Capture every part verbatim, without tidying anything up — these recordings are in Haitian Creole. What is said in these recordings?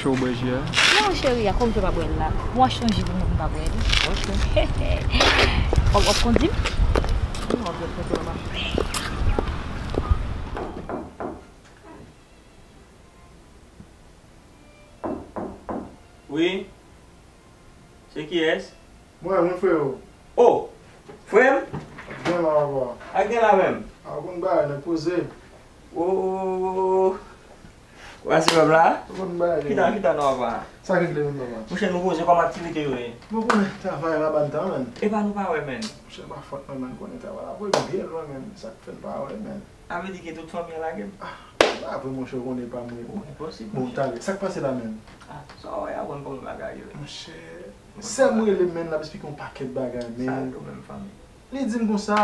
Ou bwè ji a? Non, cheri, a kòm se pa bwè l la. Mwen achte yon ji pou mwen, m pa bwè li. Ok. W ap, w ap kondui m? Non, w ap fè nan machin. Wi. Se kiyès? Mwen, mwen, freo. O! Frè m? Ak gen la, papa. Ak gen la menm. A, ou konn bagay, nèg poze. O! Ou pa se frè m la? Ou konn bagay. Chita, chita non, papa. Sa k regle menm, papa? Monchè, nou poze, kòman aktivite yo ye? Bon, konnen travay la ban tan, menn. Epa nou pa wè, menn. Monchè, pa fòt mwen, menn, konnen travay la voye m byen lwen, menn. Sa k fè n pa wè, menn. A vle di ke tout fanmi an lage m? Ah, se pa vre, monchè, ou konnen pa mwen. Bon, enposib, bon, monchè. Talè, sa k pase la menm? Ah, sa w wè a, konn kòman bagay yo ye. Monchè, sè m rele m, menn, l ap esplike yon pakèt bagay, menn. Sa yo menm, fanmi? Li di m konsa,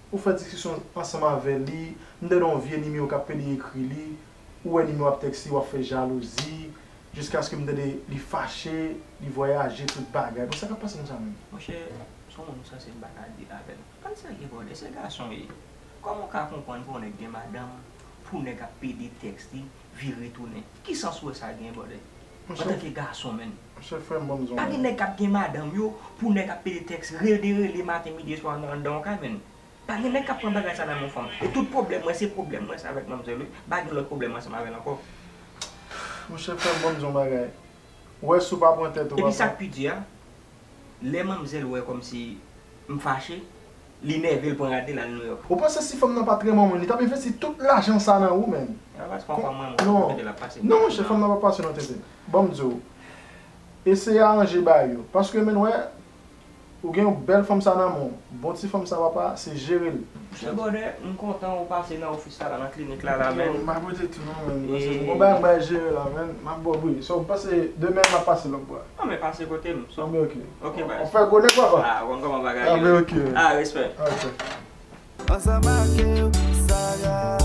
ou fè diskisyon ansanm avè li, m tande yon vye nimewo k ap pede ekri li, ou wè nimewo ap tèks li, w ap fè jalouzi, jiskaske m tande li fache, li vwayaje, tout bagay. Bon, sa k ap pase konsa menm? Monchè, se yon moun ou sanse m pa ka deal avè l. Ann serye, brother, se gason ye. Kòman w ka konprann pou yon nèg gen madanm, pou nèg ap pede tèks li, vire tounen? Ki sans ou wè sa gen, brother? Monchè, antanke gason, menn. Monchè, frè m, ban m di w yon bagay. Pa gen nèg k ap gen madanm yo, pou nèg ap pede tèks, rele, rele, maten, midi, swa, nan, anndan yon kay, menn. Pa gen nèg k ap pran bagay sa nan men yon fanm. E tout pwoblèm mwen, se pwoblèm mwen sa avèk manmzèl, wi. M pa gen lòt pwoblèm ansanm avè l ankò. Monchè, frè m, ban m di w yon bagay. Ou wè, si w pa pran tèt ou, papa. Epi sa k pi di a, lè manmzèl wè kòmsi m fache, li nève, l pran rad li, l al Nouyòk. Ou panse si fanm nan pa t renmen w, menn, li t ap envesti tout lajan sa nan ou, menn? A, paske yon fanm renmen w, non. Tenten l ap pase. Non, monchè, fanm nan pa pase non, tenten. Ban m di w, eseye aranje bagay yo. Paske, menn, wè, ou gen yon bèl fanm sa nan men w. Bon ti fanm sa, papa, se jere l. Monchè, brother, m kontan ou pase nan ofis la, la, nan klinik la, la, menn. Non, m pa pote tou non, menn. Paske m gon bagay m bay jere la, menn. M ap ba w bri. So, ou panse demen m ap pase lòt bò? Non, men pase kote m. So, anben, ok. Ok, baz. Ou fè gwo nèg, papa? Ah, ou konn kòman bagay yo ye. Anben, ok. Ah, respè. Ok. Ansanm ak ou, Sarah.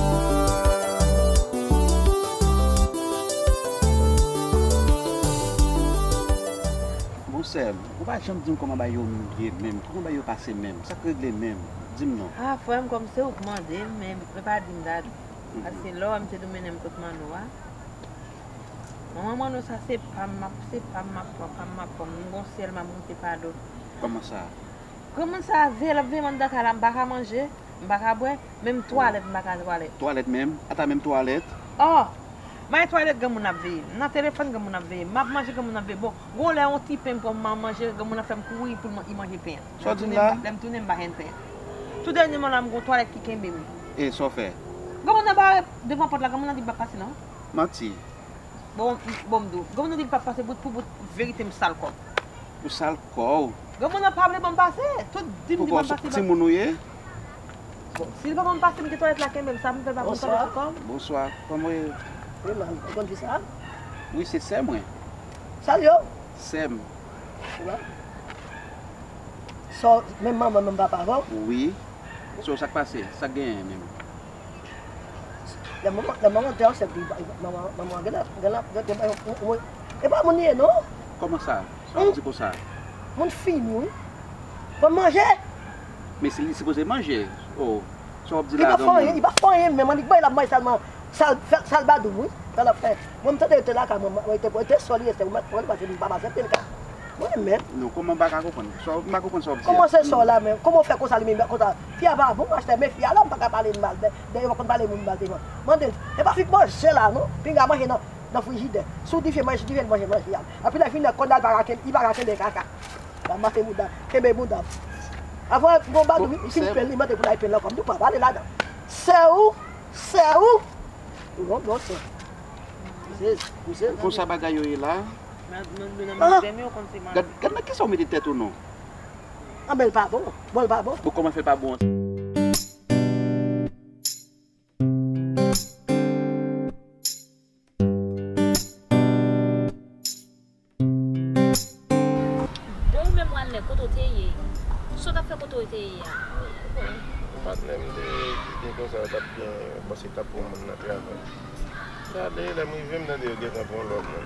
Bon, sè m, ou pa janm di m kòman bagay yo ye menm, kòman bagay yo pase menm, sa k regle menm? Di m non. Ah, frè m, kòm se ou k mande m, men, men pa di m dadi. Mhm. Paske lè w wè m te dwe mennen m kot Manno a. Manman Manno sa se pa m, m ap, se pa m, m ap pran, pa m, m ap pran. M gon syèl m ap moute pa do. Kòman sa? Granmoun sa a veye, l ap veye m anndan kay la, m pa ka manje, m pa ka bwè, menm twalèt, m pa ka twalèt. Twalèt menm? Ata menm twalèt? Oh! M al twalèt, granmoun ap veye m. M nan telefòn, granmoun ap veye m. M ap manje, granmoun ap veye m. Bon, gon lè yon ti pen m pran, m manje, granmoun ap fè m kouri pou l man-, li manje pen an. Sa w di m la? Lè m tounen, m pa jwenn pen an. Tou dènyèman la, m gon twalèt ki kenbe m. E sa w fè? Granmoun nan bare devan pòt la, granmoun nan di m p ap pase non. Manti. Bon, bon, m di w. Granmoun nan di l p ap pase bout pou bout, verite m sal kò m. Ou sal kò w? Granmoun nan pa vle ban m pase. Tout di m di ban m pase. Poukò, timoun ou ye? Bon, si l pa ban m pase, m gen twalèt la kenbe m, sa m fè pa pou m twalèt sou kò m? Bonswa. Kòman w ye? Wi, man, ou konn kisa? Wi, se sè mwen. Salye w. Sè m. Wi. So, menm manman, menm papa avè w? Wi. So, sa k pase? Sa k genyen menm? Lè manman, lè manman te ansent li, manman, manman gen la, gen la, gen, gen, e pa moun li ye non. Kòman sa? Sa w ap di konsa? Moun fini wi. Fò m manje. Men si li sipoze manje. Oh, sa w ap di la granmoun? Li pa fè anyen, li pa fè anyen menm, annik bay l ap manje sèlman. Sal, sal, sal badoum wi. Sa l ap fè. Mwen m tande yo te lakay mwen, mwen te, te sò li rete, mwen, mwen pa te, m pa aksepte l ka. Mwen menm. Non, kòman m pa ka konprann? Sa w, m pa konprann sa w ap di a. Kòman se sa w la menm? Kòman w fè konsa li menm konsa? Fi a pa bon, pastè, men fi a la m pa ka pale l mal, men, men yo pa konn pale moun mal devan. Mande l, e pa fi k manje la non, pinga manje nan, nan frijidè. Sou dife manje, sou dife manje, manje a. Epi lè fini nan kòn nan, li pa ka kenbe, li pa ka kenbe kaka. L ap mache bouda, kenbe bouda. Avan, gon badoum, li fin penn, li mande pou l al penn l ankò. M di w pa pale ladan. Sè ou, sè ou. Non, non, sè. Kouzez, kouzez. Konsa bagay yo ye la. Gad, gad nan kisa w mete tèt ou non. Anben l pa bon. Bon, l pa bon. Bon, kòman fè l pa bon an? Bon, ou menm, Walner, kote w te ye? Sa w t ap fè kote w te ye a? Patnè m te kite konsa, yo t ap byen, panse t ap pran moun nan travay. Gade, lè m rive, m tande yo gentan pran lòt moun.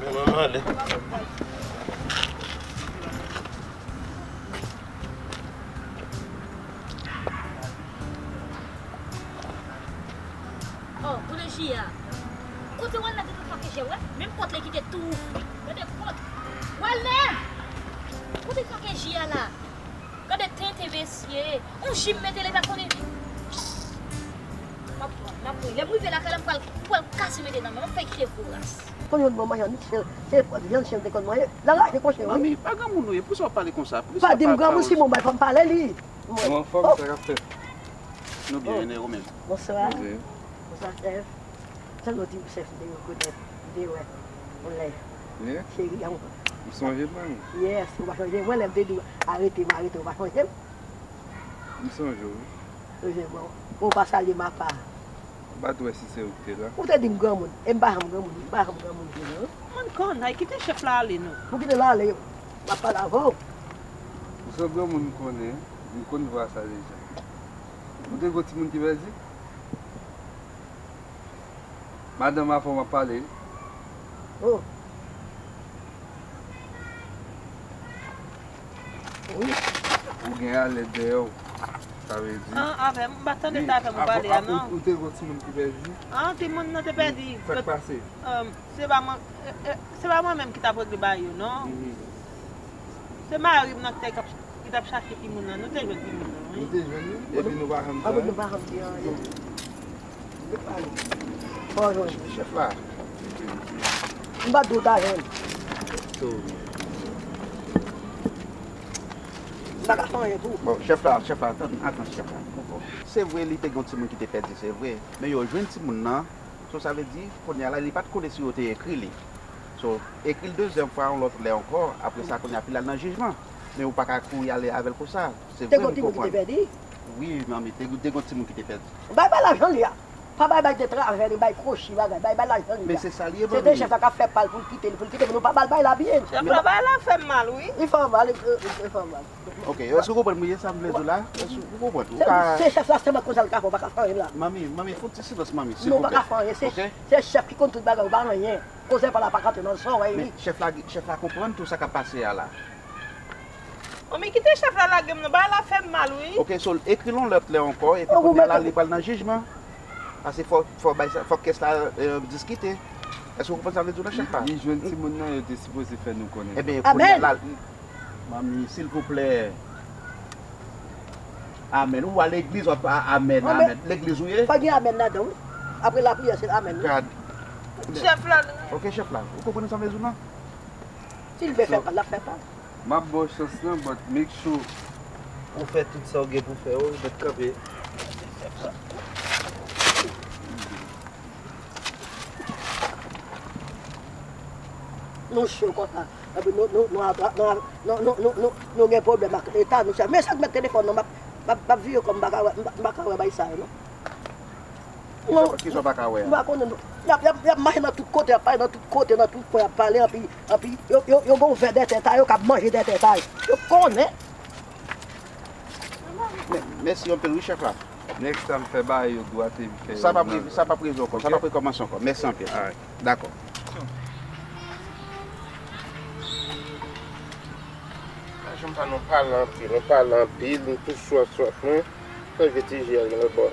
Men manman ale. Oh, kote Jia? Kote Walner te fè fòkè Jia, wè? Menm pòt la kite tou ouvri. Gade pòt. Walner! Kote fòkè Jia la? Gade tenten mesye. On jim mete li pa konnen. M ap pran, m ap pran. Lè m rive lakay la, m pral, m pral kase mete nan men. M ap fè kite voras. Konn yon bon manyen, se, se vyann chen te konn manyen. L a rache kòche, wi. Manmi, pa granmoun ou ye, poukisa w pale konsa? Pa di m granmoun, si bon bay fò m pale li. Mwen anfòm, sa k ap fèt? Nou byen, e ou menm? Bonswa. Bonswa, chèf. Sa nou di chèf de yo kote de wè. Yon lè. Cheri an. M sonje m, manmi. Yes, ou pa sonje mwen lè m te di w arete m, arete, ou pa sonje m? M sonje w, wi. Sonje mwen. Ou pa salye m apa. M pa t wè si se ou ki te la. Ou te di m granmoun. E m pa janm granmoun, m pa janm granmoun vre non. Moun konn, ay kite chèf la ale non. Pou kite l ale, m ap pale avè w. Ou se granmoun m konnen, m konn vwa sa deja. Ou te gon timoun ki pèdi? Madanm afè w m ap pale. Oh. Wi. Ou gen alèt dèyè w. Sa vle di. An, avè m, m pa tande sa avè m ou pale a non. Ou te gon timoun ki pèdi? An, timoun nan te pèdi. Sa k pase? Se pa mwen, e, e, se pa mwen menm ki t ap regle bagay yo non. Se mari m nan ki t ap, ki t ap chache timoun nan. Nou te jwenn timoun nan, wi. Nou te jwenn li, epi nou pa janm di anyen. Nou pa janm di anyen. Fò w jwenn. Chèf la. M pa t di w ta jwenn. M pa ka fè anyen tou. Bon, chèf la, chèf la, atann, atann, chèf la. Se vre, li te gen yon timoun ki te pèdi, se vre. Men yo jwenn timoun nan. So, sa vle di, kounye a la, li pa t konnen si yo te ekri li. So, ekri l dezyèm fwa, yon lòt lè ankò, apre sa, kounye a, pou l al nan jijman. Men ou pa ka kouri ale avè l konsa. Se vre, m konprann. Te gon timoun ki te pèdi? Wi, manmi, te, te gon timoun ki te pèdi. Bay, bay lajan li a. Pa bay, bay de travè, li bay kwochi, bagay. Bay, bay lajan li a. Men se sa li ye, manmi. Se te chèf la k ap fè pa l pou l kite l, pou l kite, men nou pa ba l bay la byen. Chèf la, bay la fè m mal, wi. Li fè w mal, li, li fè w mal. Ok, èske w konprann mwen ye sa m vle di w la? Èske w konprann? Ou ka... Se, se chèf la sèlman konsa l ka fè, ou pa ka fè anyen la. Manmi, manmi, fè yon ti silans, manmi, silvouplè. Non, ou pa ka fè anyen. Se, se chèf ki konn tout bagay, ou pa anyen. Kozè pa la pa ka antre nan zòrèy li. Men chèf la, chèf la konprann tout sa k ap pase a la. Manmi, kite chèf la lage m non, bagay la fè m mal, wi. Ok, so, ekri l yon lòt lè ankò, epi kounye a la, li pral nan jijman. Paske fò, fò bay sa, fò kès la, eh, diskite. Èske w konprann sa m vle di w la, chèf la? Li jwenn timoun nan, yo te sipoze fè nou konnen. Ebyen, kounye a la, manmi, silvouplè. Amèn. Ou a legliz, w ap a-, amèn, amèn. Legliz ou ye? Pa gen amèn ladan, wi. Apre lapriyè, se amèn, wi. Chèf la. Ok, chèf la. Ou konprann sa m vle di w la? Si l vle fè pa l, l ap fè pa l. M ap ba w chans lan, but make sure ou fè tout sa w gen pou fè yo, ret kanpe. Nou cho konsa. Epi nou, nou, nou, nou, nou gen pwoblèm ak Leta, nou chèf. Men sa k mèt telefòn nan, m ap, m ap, m ap vire kò m, m pa ka wè, m pa, m pa ka wè bay sa yo, non. Kisa, kisa w pa ka wè a? M pa konnen, non. Y ap, y ap, y ap mache nan tout kote, y ap pale nan tout kote, nan tout kwen, y ap pale, anpi, anpi, yo, yo, yo gen yon vè dètè ta yo k ap manje dètè ta yo. Yo konnen. Mè-, mèsi anpil, wi, chèf la. Next time, fè bagay yo dwat epi fè yo nan lòd. Sa p ap rive, sa p ap rive ankò, sa p ap rekòmanse ankò. Mèsi anpil. Alright. Dakò. Sa janm pa nou pale anpil, nou pale anpil, nou tou swaf, swaf, mwen. Sa vye ti je a gen lòt bò.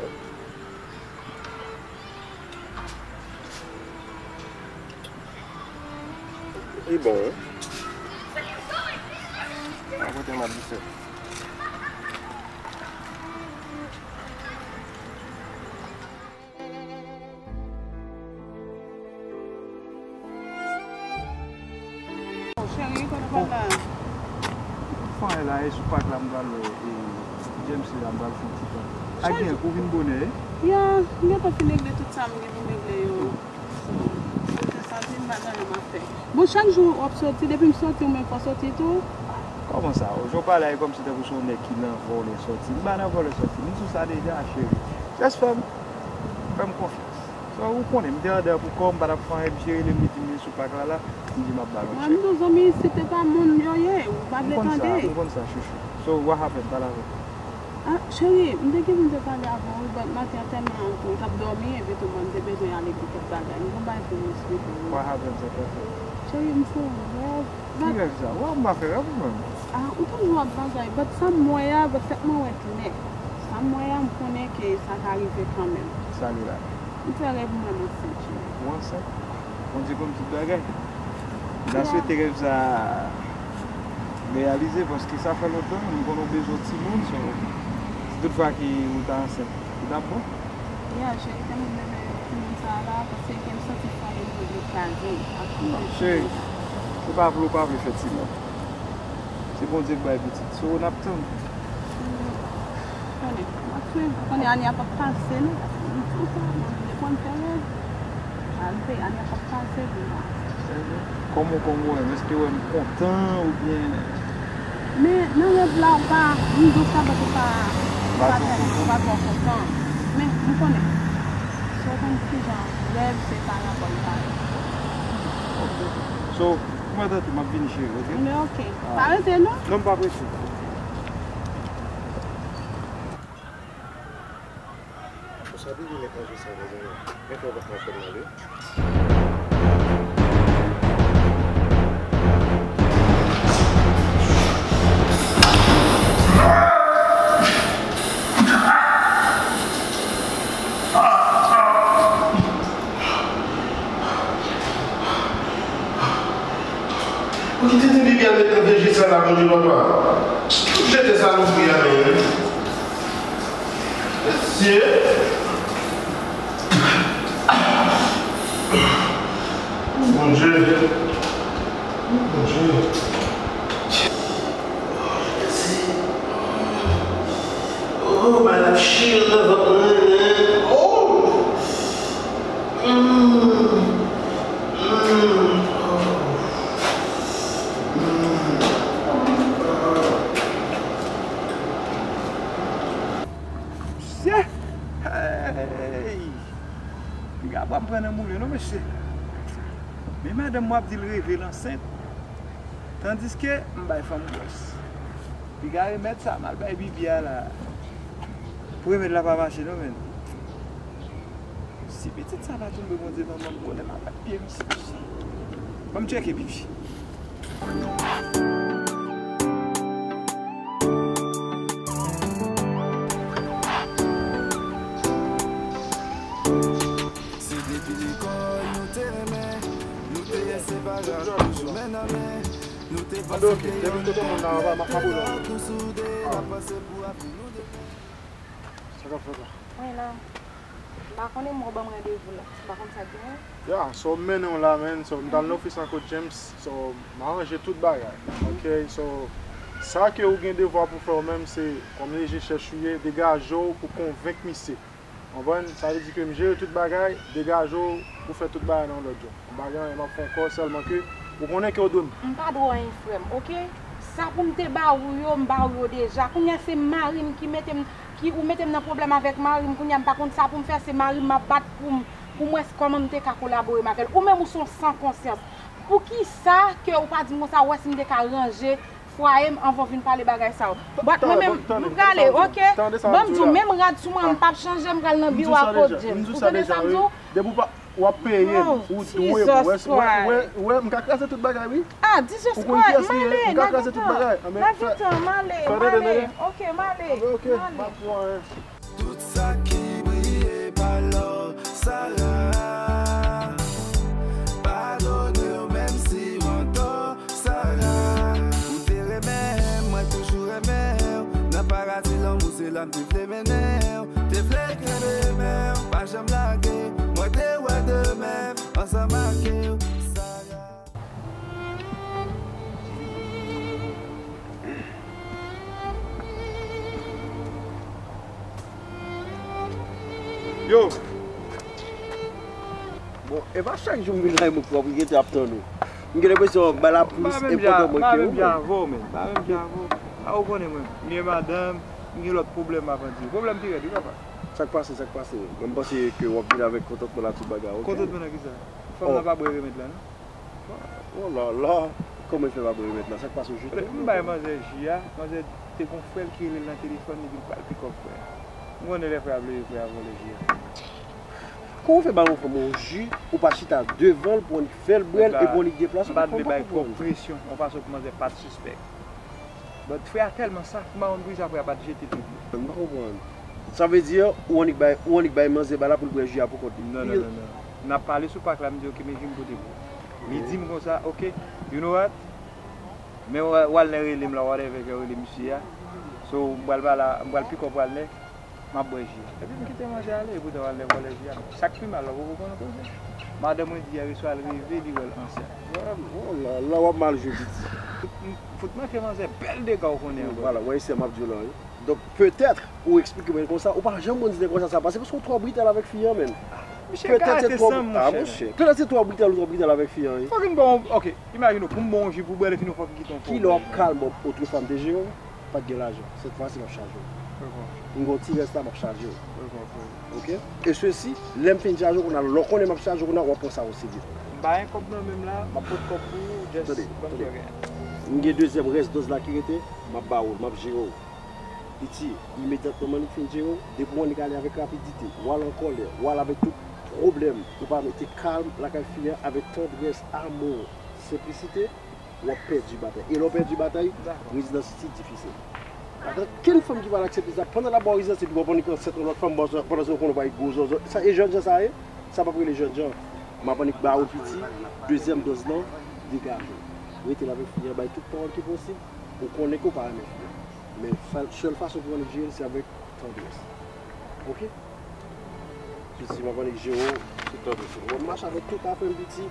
Li bon, wi. Mwen kote m ap di se. Cheri, kote w pral la? Fè anyen la, e sou pak la m pral wè, e, James la m pral fè yon ti pale. A gen, ou vin bonè, e? Ya, m gentan fin regle tout sa m gen pou m regle yo. Ou te santi m pa nan menm afè. Bon, chak jou w ap soti, depi m soti, ou menm fò w soti tou? Kòman sa? Jan w pale a, e kòmsi tankou se yon nèg ki nan vòlè soti. M pa nan vòlè soti. M sou sa deja, cheri. Just fè m, fè m konfyans. So, ou konnen, m te andan pou kò m, m pa t ap fè anyen, misye rele m, li di m li sou pak la la, m di m ap ba l yon tchèk. Mwen, m di w, zanmi, si te pa moun yo ye, ou pa vle tande. M konn sa, m konn sa, chouchou. So, what happened? Pale avè m. Ah, cheri, m te gen pou m te pale avè w, but maten an tèlman m t ap dòmi, epi tou, mwen, m te bezwen ale pou kèk bagay. M gon bagay pou m esplike w. What happened, sa k pase? Cheri, m fè yon rèv. Ki rèv sa? Wa, m pa fè rèv ou menm. Ah, ou toujou ap bagay, but sa m wè a, but fèk mwen wè klè. Sa m wè a, m konnen ke sa ka rive kanmenm. Sa li la? M fè rèv mwen m ansent, cheri. Ou ansent? Bondye konn tout bagay. M ta swete rèv sa reyalize, paske sa fè lontan, m konnen w bezwen yon timoun, so, si tout fwa ke ou ta ansent, ou t ap bon? Ya, cheri, se mwen menm ki moun sa la, paske m santi fwaye m vle kraze ak tout. Non, cheri, se pa vle ou pa vle fè timoun. Se Bondye k bay pitit. So, n ap tann. Konnen, m ap swiv. Konnen ane a p ap pase, non. M di w sa, mwen, m te konn fè rèv. Ane a p ap pase, vin pase. Kòman, kòman w wè m? Èske w wè m kontan oubyen? Men nan rèv la, ou pa, m di w sa, but ou pa, ou pa twò kontan. Men, m konnen. Si w konn kijan rèv se parabòl pa yo. Ok. So, kouman tantou, m ap vini, cheri, ok? Men ok. Pa rete, non? Non, m p ap rete. Konsa, depi nèg manje sa, mezanmi, men fè w pa fè m ale. Ou kite ti bibi a met nan vye ji sa la, Bondye papa. Jete sa louvri a menm. Mesye. Bondye. Bondye. Oh, bagay la ap chire nan vant mwen, men. Oh! Mm. Mm. Oh. Mm. Oh. Mesye! Hey! Piga bwa m pran nan moulen non, mesye. Men madanm mwen ap di l reve l ansent. Tandiske m bay fanm gwòs. Piga remèd sa m al bay bibi a la. Pou remèd la pa mache non, menn. Si pitit sa pa tonbe, Bondye, manman, m konnen m ap bat pye misye. Ban m tcheke bibi. Se depi lekòl nou te renmen, nou te enseparab, toujou men nan men. Nou te panse ke yon tan, nou te ap tou soude, n ap panse pou avni nou demen. Sa k ap fèt la? Mwen la. M pa konnen, men w ban m randevou la. M pa konn sa k genyen. Ya, so m mennen w la, menn. So, m t al nan ofis a Kot James. So, m aranje tout bagay. Ok, so, sa ke ou gen devwa pou fè ou menm, se, kòm leje chèch ou ye, degaje w pou konvenk misye. Konprann? Sa vle di ke m jere tout bagay, degaje w pou fè tout bagay nan yon lòt jan. M pa gen anyen m ap fè ankò, sèlman ke ou konnen ke w dwe m. M pa dwe w anyen, frè m, ok? Sa pou m te ba ou yo, m ba ou yo deja. Kounye a se mari m ki mete m, ki, ou mete m nan pwoblèm avèk mari m. Kounye a m pa konn sa pou m fè, se mari m m ap bat pou m, pou m wè kòman m te ka kolabore m avè l. Ou menm ou se yon san konsyans. Poukisa ke ou pa di m konsa, ou wè si m te ka ranje fwaye m anvan w vin pale bagay sa yo? But mwen menm, m prale, ok? Ban m di w, menm rad sou mwen an, m p ap chanje, m pral nan biwo a Kot James. Ou tande sa m di w? Depi w pa, w ap peye m, ou dwe m. Ou wè, ou wè, ou wè, m ka kraze tout bagay, wi. Ah, Jesus Christ, m ale, nan vitan. Nan vitan, m ale, m ale. Ok, m ale, m ale. Tout sa ki briye pa lò, Sara. Padone w menm si w antò, Sara. Ou te renmen m, mwen toujou renmen w. Nan paradi lanmou, se la m te vle mennen w. Te vle kenbe men w, pa janm lage. Mwen te wè demen m ansanm ak ou, Sara. Yo! Bon, e pa chak jou m vin la, mwen pwòp, m gentan ap tann ou. M gen enpresyon bagay la plis enpòtan mwen ke ou menm. M pa menm jan avè w, menn. M pa menm jan avè w. A, ou konnen mwen, m gen madanm, m gen lòt pwoblèm m ap andire. Pwoblèm pi rèd, wi, papa. Sa k pase, sa k pase? Mwen, m panse ke w ap vin avèk kontantman la tout bagay, ok? Kontantman nan kisa? Fanm nan pa bwè remèd la, non? Oh la la, kòman l fè pa bwè remèd la? Sa k pase, w joute? M bay manzè ji a, manzè te gon frè l ki rele l nan telefòn, li di l pral pikòp frè a. M konnen lè frè a vle, frè a vòlè ji a. Kòman w fè bay yon fanm yon ji, ou pa chita devan l pou w annik fè l bwè l, epi w annik deplase? M pa t vle bay twòp presyon, yon fason pou manzè pa t sispèk. But frè a tèlman saf, m pa konn poukisa frè a pa t jete tout li. M pa konprann. Sa vle di, ou annik bay, ou annik bay manzè bagay la pou l bwè ji a pou kont li? Non, non, non, non. N ap pale sou pak la, m di, "Ok, men ji m pote pou ou." Li di m konsa, "Ok, you know what? Men w, w al lè rele m la, whatever ke w rele misye a. So, m pral pale a, m pral pikòp w al lè." M ap bwè ji a. Epi m kite manzè ale, epoutan w al lè vòlè ji a. Sa k pi mal la, w poko konn koze. Madanm mwen di yèreswa l reve, li wè l ansent. Oh la la, w ap mal jwe, piti. Fout, fout manke manzè bèl dega w konnen ankò. Vwala, w wè, se sa m ap di w la, wi. Donk, petèt, ou eksplike mwen konsa, ou pa janm konn di nèg konsa sa pase, paske ou twò britèl avèk fi an, menn. Misye gate san, monchè. Petèt se twò britèl, ou twò britèl avèk fi an, wi. Fòk m ba w, ok, imajine w, pou m ba w yon ji pou bwè, lè fini w fòk m kite yon fo. Ki lè w ap kalm otrefwa m te jere w? Pa t gen lajan. Sèt fwa si m ap chaje w. M gen yon ti rès la, m ap chaje w. Ok? E sesi, lè m fin chaje w, kounye a, lè w konnen m ap chaje w, kounye a, w ap pran sa o serye. M pa gen kòb nan men m la, m ap pot kòb pou ou, just ban m sa w gen. M gen dezyèm rès dòz la ki rete, m ap ba ou l, m ap jere w. Piti, imedyatman m annik fin jere w, depi w annik ale avèk rapidite, w al an kòlè, w al avèk tout pwoblèm, ou pa mete kalm lakay fi a avèk tandrès, amou, senplisite, w ap pèdi batay. E lè w pèdi batay, rezidans isit difisil. Patan kenn fanm ki pral aksepte sa, pandan l ap ba w rezidans epi w ap annik ansent yon lòt fanm, pandan se w konnen w pa gen gwo zòzò. Sa e jènjan sa ye? Sa p ap rele jènjan. M ap annik ba ou l piti, dezyèm dòz lan, degaje w. Rete l avèk fi an, bay tout pawòl ki posib, ou konnen ke w pa renmen fi an. Men fa-, sèl fason pou w annik jere l, se avèk tandrès. Ok? Piti, m ap annik jere w sou tandrès. Bon, m mache avèk tout afè m, piti.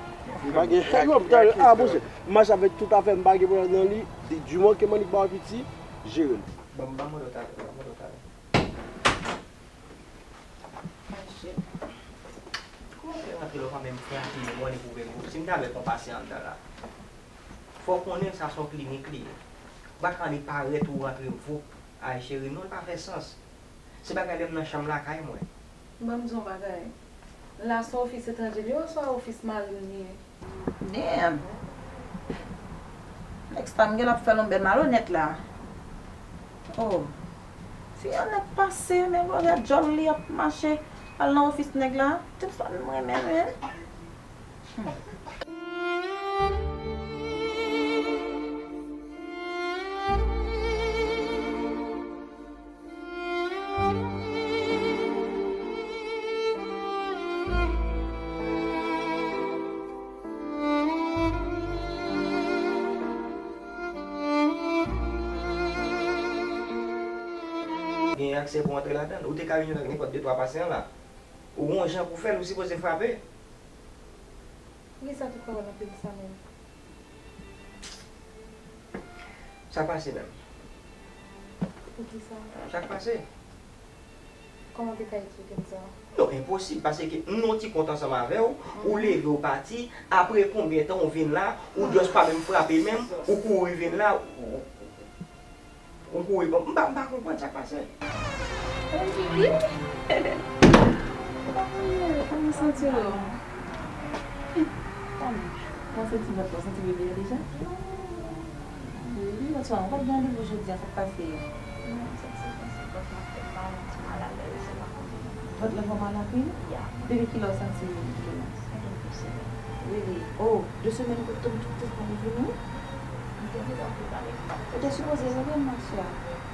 M pa gen, yo, m tande, ah, monchè. M mache avèk tout afè m, m pa gen pwoblèm nan li. Di, di moman ke m annik ba w piti, jere l. Ban m, ban m mande w talè, ban m mande w talè. Ay, shit. Kòman w fè rantre la w pa menm frape, ou annik ouvè l pou ou? Si m ta vle pran pasyan anndan la. Fò w konnen sa se yon klinik li ye. Ou pa ka annik parèt ou rantre voup. Ay, cheri, non, l pa fè sans. Se bagay lè m nan chanm lakay mwen. Ban m di w yon bagay. La se ofis etranje li ye oswa ofis mari m li ye? Damn! Nèg sa m gen l ap fè l yon bèl malonèt la. Oh! Fi an nèk pase, men vòlè djòl li ap mache al nan ofis nèg la. James pa menm renmen l menm. Hmm. Gen aksè pou antre ladan l. Ou te ka vin avèk nenpòt de twa pasyan la. Ou gon jan pou fè l, ou sipoze frape. Poukisa tout pawòl anpil sa menm? Sa pase menm? Poukisa? Sa k pase? Kòman w te ka eksplike m sa? Non, enposib, paske m nan yon ti kont ansanm avè w, ou leve w pati, apre konbyen tan w vin la, ou just pa menm frape menm, ou kouri vin la, ou, ou kouri, bon, m pa, m pa konprann sa k pase. Kòman w santi w? Kòman w santi vant la? W santi w reveye deja? Wi, wi, bonsoir. Ou pa t gen randevou jodi a, sa k pase? Non, m santi se kòs m ap fè m mal, m ti malalèz, m pa konn. Vant lan fè w mal anpil? Ya. Depi kilè w santi doulè a? Sa gen de semèn. Really? Oh, de semèn ou tonbe tout tèt mal vini? M te gentan anpil malè. Ou te sipoze rele m, ma chère.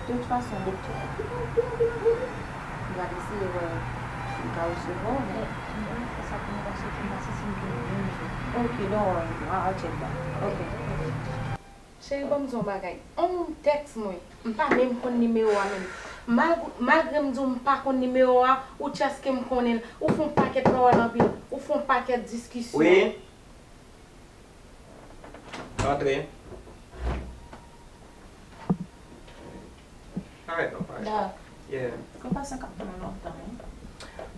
De tout fason, doktè a anpil, anpil, anpil, anpil. M pral eseye wè si m ka resevwa w, men. Men, m pral fè sa pou nou, paske m pa santi m byen menm jan. Ok, don't worry, I'll check back. Ok. Cheri, ban m di w yon bagay. On moun tèks mwen, m pa menm konn nimewo a menm. Mal-, malgre m di w m pa konn nimewo a, ou tchèske m konnen l. Ou fè yon pakèt pawòl anpil, ou fè yon pakèt diskisyon. Wi. Antre. Parèt non, parèt. Dak. Yeah. Gen pasyan k ap tann ou lontan, wi.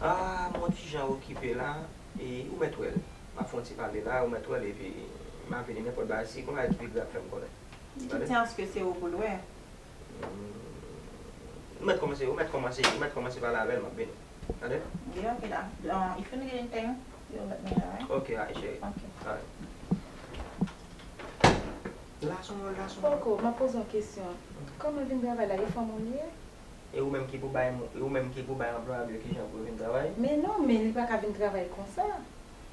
Ah, m yon ti jan okipe la. E ou mèt wè l. M ap fè yon ti pale la, ou mèt wè l, epi m ap vini nenpòt bagay. Si konn bagay ki pi grav, fè m konnen. Li kite aske se ou pou l wè. Hmm. Ou mèt kòmanse, ou mèt kòmanse, ou mèt kòmanse pale avè l, m ap vini. Gade. Yeah, okay, da. Uh, if you need anything, you let me know, alright? Ok, alright, cheri. Ok. Alright. Lason, lason. Poko, m ap poze yon kesyon. Kòman l vin travay la, e fanm ou l ye? E ou menm ki pou bay, e ou menm ki pou bay anplwaye m yo kijan pou yo vin travay? Men non, men li pa ka vin travay konsa.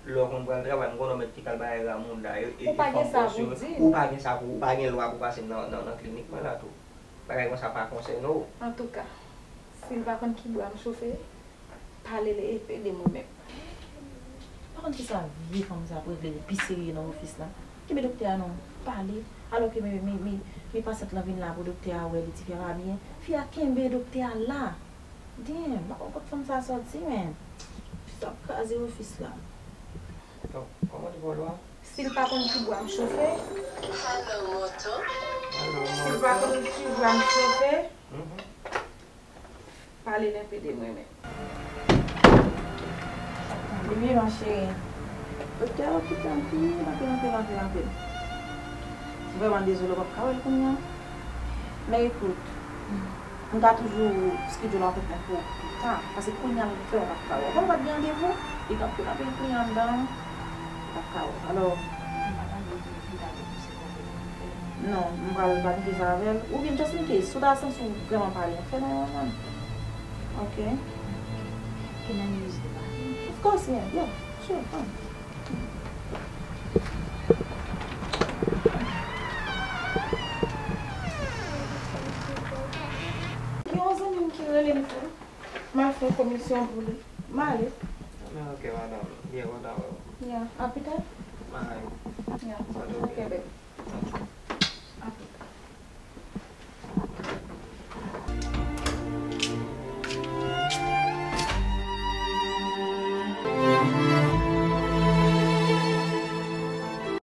Lè w konn pral travay, m konnen w mèt ki kal bagay Ramonda, e, e, Ou pa gen sa pou w di m. Ou pa gen sa pou, ou pa gen lwa pou pase m nan, nan, nan klinik mwen la tou. Bagay konsa pa konsène w. Antouka, si l pa konn ki bwa m chofe, pale l e pede mwen menm. Pa konn kisa vye fanm sa ap regle li pi serye nan ofis la. Kenbe doktè a non, pale. Alò ke mi, mi, mi, mi pasyant lan vin la pou doktè a wè li ti fi a pa byen. Fi a kenbe doktè a la. Damn, m pa konn kot fanm sa sòti, man. Fi sa ap kraze ofis la. Donk, kòman w te pran lwa? Si l pa konn ki bwa m chofe. Hello, moto. Hello, moto. Si l pa konn ki bwa m chofe. Mhm. Pale l enpe de mwen menm. Li byen, ma cheri. Doktè a okipe anpil, anpil, anpil, anpil, anpil. Vrèman dezole, w p ap ka wè l kounye a. Men ekout, m ka toujou schedule appointment pou ou pita, paske kounye a m vrèman p ap ka wè w. Kòm w pa t gen randevou, li gen anpil, anpil kliyan anndan an, m p ap ka wè w. Alò, Non, m pral planifye sa avè l. Oubyen, just in case, si w ta santi w vrèman pa byen, fè nan yon lòt. Ok? Can I use the bathroom? Of course, yeah, yeah, sure, come. Gen yon zanmi m ki rele m tou. M al fè yon komisyon pou li. M ale. Men ok, madanm. Byen kontan wè w. Yeah, a pita. Bye. Yeah, ok, baby.